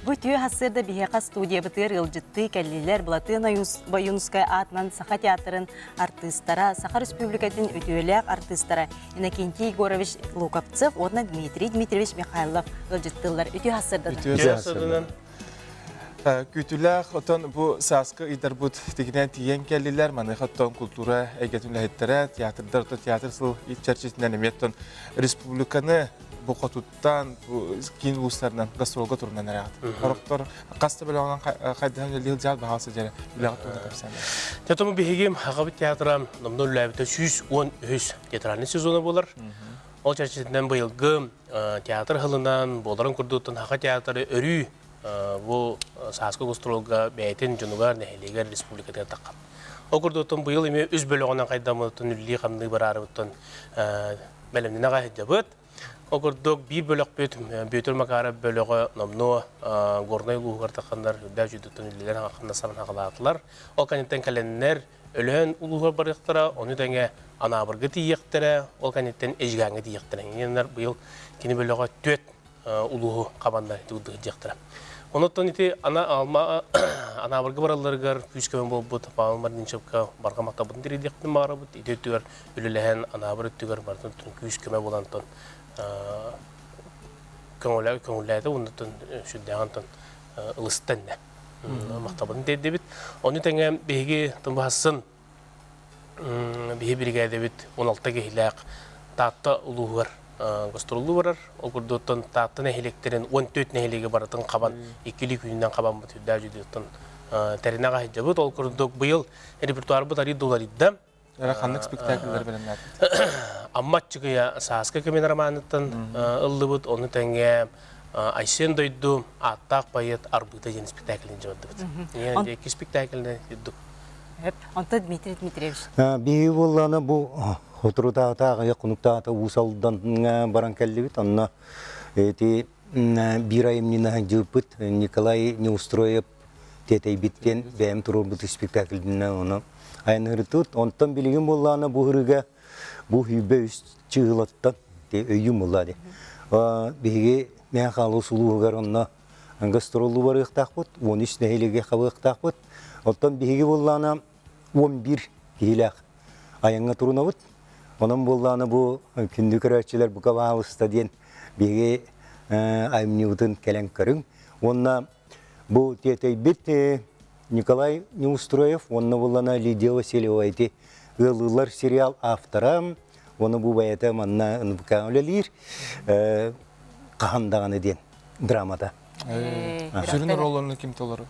Бу үтүө сарсыарда биһиэхэ студиябытыгар ыалдьыттыы кэллилэр Былатыан Ойуунускай аатынан Саха театрын артыыстара, Саха Республикатын үтүөлээх артыыстара Иннокентий Егорович Луковцев уонна Дмитрий Дмитриевич Михайлов ыалдьыттыыллар. Үтүө сарсыарданан. Үтүө сарсыарданан. Күүтүүлээх отон бу сааскы ыйдарбыт тигинэн тиийэн кэллилэр. Маныаха оттон култуура эйгэтин үлэһиттэрэ, театрдар оттон театр сыл чэрчитинэн эмиэ оттон республиканы бу хотуттан киин улуустарынан гастролга турунан эрэҕит. Сорохтор хас да бөлөҕүнэн хайдаһан үлэлии сылдьаат баһаал сылдьара үлэҕит туһунан кэпсээн. Тэтому биһиги Хахабыт театра номнуо үлэлээбитэ 113 театральный сезона буолар. Ол чэрчитинэн быйылгы театр сылынан буоларын курдуктан Хаха театры өрүү бу сааскы гастролга бэйэтин дьонугар, нэһилиэгэр, республикатыгар таххам. Ол курдуктан быйыл эмиэ үс бөлөҕүнэн хайдаммытын үлэлии-хамныы бараарыбыттан бэлэмнэнэ аҕай сылдьабыт. Ол курдук биир бөлөхпүт Бүөтүр Макаров бөлөҕө номнуо Горнай улууһугар тахханнар үрдээх дьүдүттэн үлэлэрин хамнастарын хаҕалаатылар. Ол кэнниттэн кэлэннэр Өлөөн улууһугар барыахтара, ону тэҥэ Анаабырга тиийиэхтэрэ, ол кэнниттэн Эдьигээҥҥэ тиийиэхтэрэ. Иннинэр быйыл кини бөлөҕө түөрт улууһу хабаннар дьиэхтэрэ. Онуттан ити ана алма Анаабырга баралларыгар күүс-көмө буолбут Павел Мартынчевка барҕа махталбытын тириэрдиэхпитин баҕарабыт. Ити өттүгэр үлэлэһэн Анаабыр өттүгэр барытын күүс-көмө буолан көҥүлэ көҥүллээтэ уоннаттан сүрдээҕин ылыста иннэ. Махталбытын тиэрдэбит. Ону тэҥэ биһиги тумбаһассын биһи биригээдэбит 16 киһилээх Таатта улууһугар гастроллуу барар. Ол курдуктан Таатта нэһилиэктэрин 14 нэһилиэги барытын хабан, иккилии күнүнэн хабаммыт үрдээх дьүдүттэн тэринэ аҕаһыдьабыт. Ол курдук быйыл репертуарбыт арый доларыйда. Эрэ ханнык спектакльлэр бэлэмнээтигит? Амма Аччыгыйа Сааскы кэмин романыттан ыллыбыт, ону тэҥэ Айсен Дойду ааттаах поэт Арбыта диэн спектаклин дьабардыбыт. Икки спектакльны үрдүк. Онто Дмитрий Дмитриевич. Биһиги буоллаана бу соторутааҕыта хонуктаата Уус Алдан баран кэллибит. Онно эти биир айымньыны дьыыппыт Николай Неустроев тиэтэйбит диэн бэйэм туруорбут спектакльбинэн ону айанныырытыт. Онтон билигин буоллаана бу ырыга бу хүйбэ үс чыылаттан өйүм буолла ди. Биһиги Мээн Хаалыс улууһугар онно гастроллуу барыахтаахпыт, 13 нэһилиэги хабыахтаахпыт. Оттон биһиги буоллаана 11 киһилээх айаҥҥа турунабыт. Онон буоллаана бу күндү көрөөччүлэр бука баалыста диэн биһиги айымньыбытын кэлэн көрүҥ. Уонна бу тиэтэйбит Николай Неустроев уонна буоллана Лидия Васильева ити ыаллыылар сериал автора уонна бу бэйэтэ манна НВК үлэлиир хаһан даҕаны диэн драмата. Сүрүн оруолларны ким толору?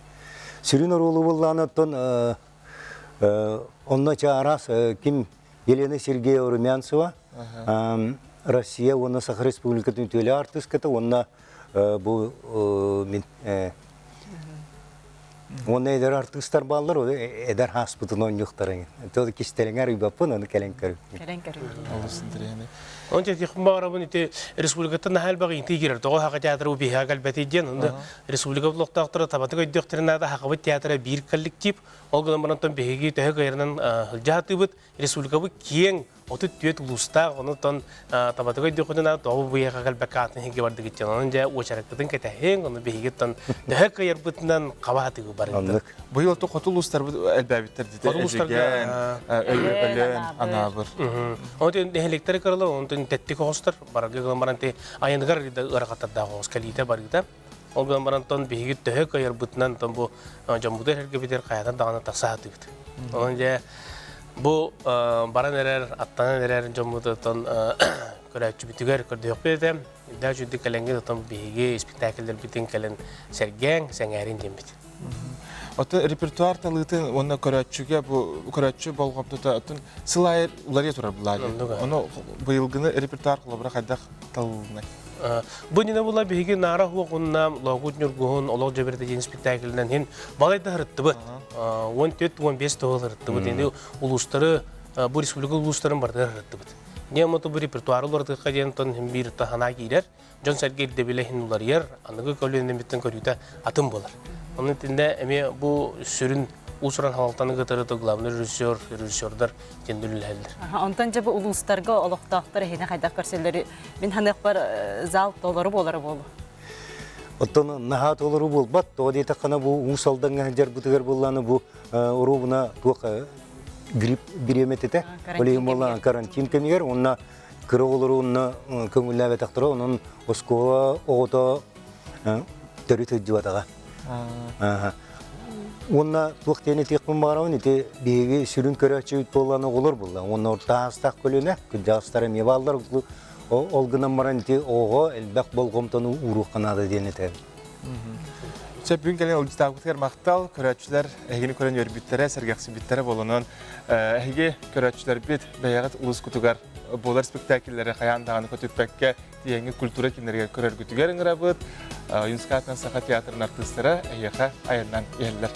Сүрүн оруолу буоллаҕына оттон онно араас ким Елена Сергеева Румянцева Россия уонна Саха Республикатын үтүөлээх артыыската уонна бу мин Уонна эдэр артыыстар бааллар, ол эдэр ааспытын оонньуохтара. То кистэлэҥэ арыйбаппын, аны кэлэн көрүҥ. Кэлэн көрүҥ. Олус интэриэһинэй. Онон тиэхпин баҕарабын ити республикаттан наһаа элбэх ыйытыы киирэр. Тоҕо Саха театра убиһа кэлбэтий диэн. Онно республика олохтоохторо табатык өйдүөхтэрин наада Сахабыт театра биир коллектив. Ол гынан баран биһиги төһө кыайарынан сылдьа сатыыбыт. Республикабыт киэҥ, 34 улуустаах, онон табатык өйдүөххүтүн тоҕо быйаха кэлбэккэ атын иһинге бардыгыт дьон. Онон дьэ уочараккытын кэтэһиҥ, ону биһигиттэн төһө кыайарбытынан хаба сатыгы барыттан. Быйыл оту хоту улуустарбыт элбээбиттэр дите. Хоту улуустарга Өлөөн, Анаабыр. Онон нэһилиэктэри кырылар, онон тэттик оҕустар, барарга гынан баран айаныгар ыарахаттардаах оҕус кэлиитэ барыыта. Ол гынан баран тон биһиги төһө кыайарбытынан тон бу дьоммутугар эргибитигэр хайатан даҕаны тахса сатыыбыт. Онон дьэ бу баран эрэр, аттанан эрэр дьоммутуттан көрөөччүбүтүгэр көрдөһүөхпүт этэ. Үрдээх үчүгдүк кэлэҥҥит отон биһиги испиктээкиллэрбитин кэлэн сэргээҥ, сэҥээриҥ диэммит. Оттон репертуар талыытын уонна көрөөччүгэ бу көрөөччү болҕомтото оттон сыл аайы уларыйа турар булаа. Ону быйылгыны репертуар холобура хайдах талылынай? Бу иннинэ була биһиги Наара Хуохунна Лоокут Ньургуһун Олох дьэбэрэтэ диэн спектаклынан иһин балайда ырыттыбыт. 14-15 тоһул ырыттыбыт. Ини улуустары бу республика улуустарын барытыгар ырыттыбыт. Не моту бу репертуары уларытыахха диэн тон иһин биир ханаа киирэр. Дьон-сэргэ ирдэбилэ иһин уларыйар, аныгы көлүөнэмиттэн көрүүтэ атын буолар. Онон итиннэ эмиэ бу сүрүн уус-уран халалтаны кытары главный режиссер, режиссердар диэн үлэлэһэллэр. Онтон дьэ бу улуустарга олохтоохтор эһини хайдах көрсөллөрү мин ханыахпар зал толору буолара буолуо. Оттон наһаа толору буолбат, тоҕо диэтэххинэ бу Уус Алдаҥҥа сылдьарбытыгар буоллаҕына бу оруобуна туох грипп бириэмэтэ этэ. Ол иһин буолла карантин кэмигэр уонна кыра оҕолору уонна көҥүллээбэтэхтэрэ, онон оскуола оҕото төрүт сылдьыбатаҕа. Уонна туох диэн этиэхпин баҕарабын, ити биһиги сүрүн көрөөччүбүт буоллаҕына оҕолор буолла. Уонна орто аастаах көлүөнэ, кырдьаҕастар эмиэ бааллар. Ол гынан баран ити оҕоҕо элбэх болҕомтону ууруохха наада диэн этэбин. Сөп бүгүн кэлэн ыалдьытаабытыгар махтал. Көрөөччүлэр эһигини көрөн үөрбүттэрэ, сэргэхсийбиттэрэ буоланан эһиги көрөөччүлэрбит бэйэҕит улуускутугар буолар спектакльлэри хайаан даҕаны көтүппэккэ тиийэҥҥит культура кииннэригэр көрөргүтүгэр ыҥырабыт. Юнскатынан Саха театрын артыыстара эһиэхэ айаннан иһэллэр.